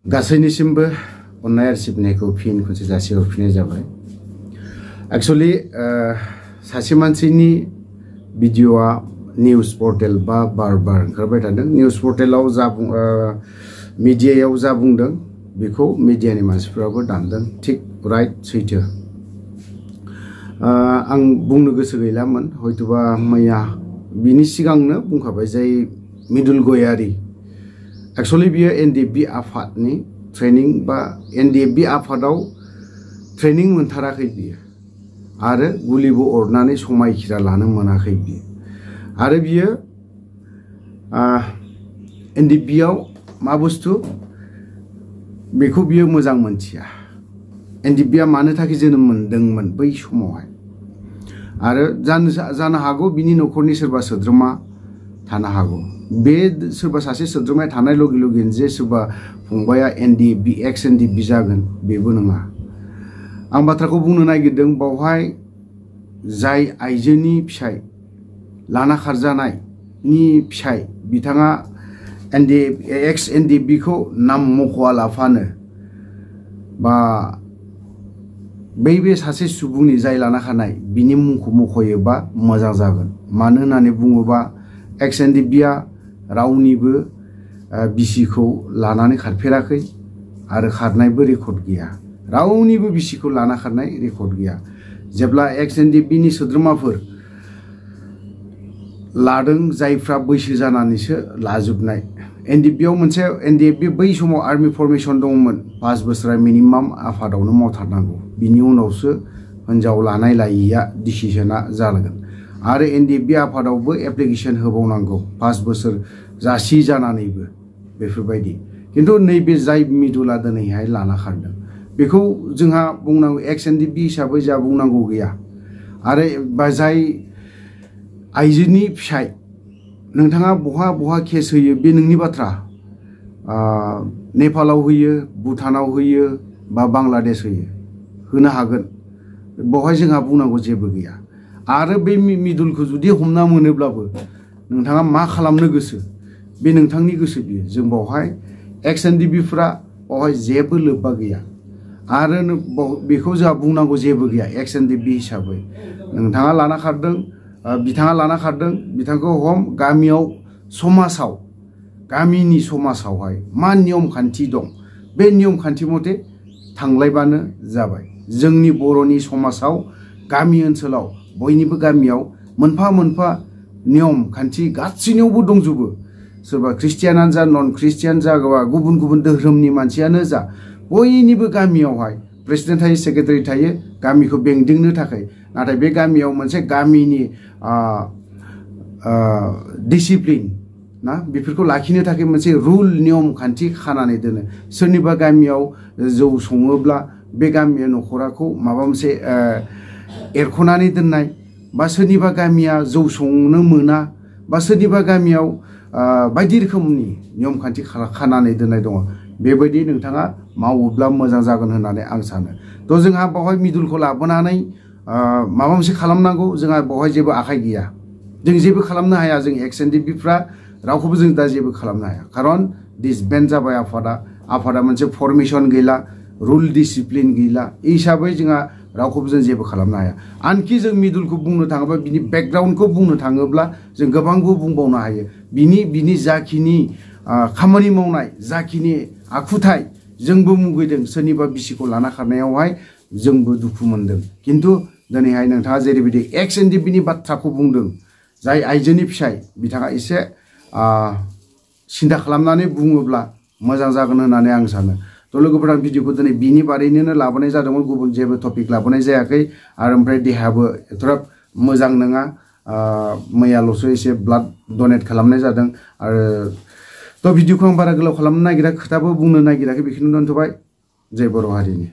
गासैनिसिमबो अननाय आरो सिबिनायखौ फिन खनसे जासिहरफिननाय जाबाय। एक्चुअली सासे मानसिनि भिडिअआ निउज पर्टेल बा बार ओंखारबाय थादों। निउज पर्टेलाव जा मिडियायाव जा बुंदों बेखौ मिडियानि मानसिफोराबो दानदों। थिक राइट सैथो। आं बुंनो गोसो गैलामोन, हयतोबा मैया बिनि सिगांनो बुंखाबाय जाय मिदुल गयारी। एक्चुअली बियो एनडिएफबि आफादनि ट्रेनिं बा एनडिएफबि आफादाव ट्रेनिं मोनथाराखै बियो, आरो गुलिबो अरनानै समायखिरा लानो मोनाखै बियो। आरो बियो एनडिएफबिआव मा बुस्थु बेखौ बियो मोजां मोनथिया। एनडिएफबिआ मानो थाखाय जोनोम मोनदोंमोन बै समावहाय, आरो जानो हागौ बिनि न'खरनि सोरबा सोद्रोमा थानो हागौ। बे सोरबा सासे सोद्रोमाया थानाय लगे लगेनो जे सोरबा फंबाया एनडिएफबि एक्स एनडिएफबि जागोन बेबो नङा। आं बाथ्राखौ बुंनो नागिरदों, बावहाय जाय आइजोनि फिसाय लाना खारजानायनि फिसाय बिथाङा एक्स एनडिएफबिखौ नाम मख'आलाफानो बा बे सासे सुबुंनि जाय लाना खारनाय बिनि मुंखौ मख'योबा मोजां जागोन। मानो होननानै बुङोबा एक्स एनडिएफबिआ रावनिबो बिसिखौ लानानै खारफेराखै आरो खारनायबो रेकर्ड गैया। रावनिबो बिसिखौ लाना खारनाय रेकर्ड गैया। जेब्ला एक्स एनडिएफबिनि सोद्रोमाफोर लादों, जायफ्रा बैसो जानानैसो लाजोबनाय। एनडिएफबिआव मोनसे एनडिएफबि बै समाव आर्मि फर्मेशन दंमोन। 5 बोसोरा मिनिमाम आफादावनो मावथारनांगौ, बिनि उनावसो हिनजाव लानाय लायिया डिसिसना जागोन। आरो एनडिएफबि आफादावबो एप्लिकेशन होबावनांगौ 5 बोसोर जासि जानानैबो बेफोरबायदि। किन्तु नैबे जाय मिदुला दिनैहाय लाना खारदों बेखौ जोंहा बुंनांगौ, एक्स एनडिएफबि हिसाबै जोंहा बुंनांगौ गैया। आरो जाय आइजोनि फिसाय नोंथाङा बहा केस होयो बे नोंनि बाथ्रा। नेपालाव होयो, भुटानाव होयो बा बांलादेश होयो, होनो हागोन। बेवहाय जोंहा बुंनांगौ जेबो गैया। आरो बे मिदुलखौ जुदि हमना मोनोब्लाबो नोंथाङा मा खालामनो गोसो बे नोंथांनि गोसो बियो। जों बावहाय एक्स एनडिएफबिफ्रा बावहाय जेबो लोब्बा गैया। आरो बेखौ जोंहा बुंनांगौ जेबो गैया। एक्स एनडिएफबि हिसाबै नोंथाङा लाना खारदों, बिथाङा लाना खारदों, बिथांखौ हम। गामियाव समाजाव गामिनि समाजावहाय मा नियम खान्थि दं बे नियम खान्थि मथे थांलायबानो जाबाय। जोंनि बर'नि समाजाव गामि ओनसोलाव बयनिबो गामियाव मोनफा मोनफा नियम खान्थि गासैनियावबो दंजोबो। सोरबा ख्रिस्टियानानो जा, नन ख्रिस्टियान जा, गुबुन गुबुन धोरोमनि मानसियानो जा, बयनिबो गामियावहाय प्रेसिडेन्ट थायो, सेक्रेटारि थायो गामिखौ बेंदिंनो थाखाय। नाथाय बे गामियाव मोनसे गामिनि डिसिप्लिन ना बेफोरखौ लाखिनो थाखाय मोनसे रुल नियम खान्थि खानानै दोनो। सोरनिबा गामियाव जौ सङोब्ला बे गामिया न'खराखौ माबा मोनसे एरख'नानै दोननाय, बा सोरनिबा गामिया जौ संनो मोना, बा सोरनिबा गामियाव बायदि रोखोमनि नियम खान्थि खानानै दोननाय दङ। बेबायदि नोंथाङा मावोब्ला मोजां जागोन होननानै आं सानो। थ' जोंहा बावहाय मिदुलखौ लाबोनानै माबा मोनसे खालामनांगौ जोंहा बावहाय जेबो आखाइ गैया। जों जेबो खालामनो हाया। जों एक्स एनडिएफबिफ्रा रावखौबो जों दा जेबो खालामनो हाया। खारन डिसबेन्ड जाबाय आफादा मोनसे फर्मेशन गैला, रुल डिसिप्लिन गैला। এই हिसाबै जोंहा रावखौबो जों जेबो खालामनो हाया। आनखि जों मिदुलखौ बुंनो थाङोबा बिनि बेकग्राउन्डखौ बुंनो थाङोब्ला जों गोबांबो बुंबावनो हायो। बिनि जाखिनि खामानि मावनाय, जाखिनि आखुथाय जोंबो मुगैदों। सोरनिबा बिसिखौ लाना खारनायावहाय जोंबो दुखु मोनदों। किन्तु दिनैहाय नोंथाङा जेरैबायदि एक्स एनडिएफबिनि बाथ्राखौ बुंदों, जाय आइजोनि फिसाय बिथाङा एसे सिन्था खालामनानै बुङोब्ला मोजां जागोन होननानै आं सानो। थ' लोगोफोरा भिडिअखौ दिनै बिनि बारैनो लाबोनाय जादोंमोन, गुबुन जेबो टपिक लाबोनाय जायाखै। आरो ओमफ्राय देहायाबो एथ'ग्राब मोजां नङा। मैयाल'सो एसे ब्लाड डनेट खालामनाय जादों। आरो थ' भिडिअखौ आं बारा गोलाव खालामनो नागिरा, खोथाबो बुंनो नागिराखै। बेखौनो दोनथ'बाय। जय बर' हारिनि।